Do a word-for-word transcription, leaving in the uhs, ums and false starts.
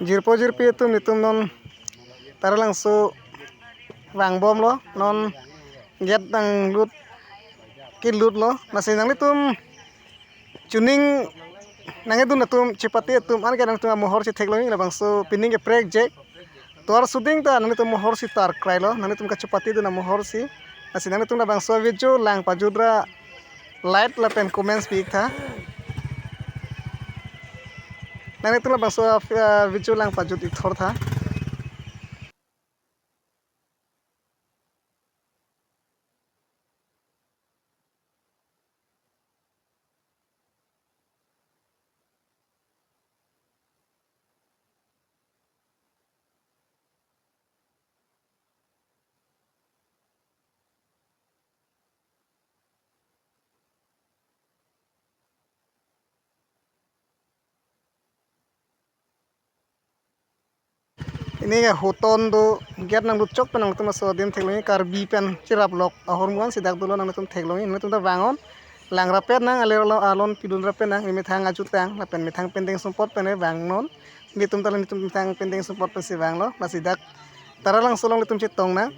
Jirpo jirpi atum, netum non Taralangso vangbomlo, non gate nanglut, kelutlo. Lasi nanglitum chuning nangkedun atum, chepate atum, anke nangtum amohor si theklongji, labangso pining ke prekjak. Tovar suding ta nanglitum amohor si tarkrailo, nanglitum kachepatedun amohor si. Lasi nanglitum labangso video lang pajut ra like lapen comments pi-iktha. Nanglitum labangso, ah, video lang pajut-ik thortha. Pini ke hoton do, gate nanglut chok pen nangtum laso adim theklongji, Karbi pen chiraplok ahormu ansi dak dolo, nangtum theklongji, nangtum ta vang-on. Langrapet nang, ale alon, alon pidunrapet nang, methang ajutang lapen methang pendeng sumpot pen vangnon. Netum ta netum methang pendeng sumpot pensi vanglo, lasi dak Taralangso along netum chetong nang.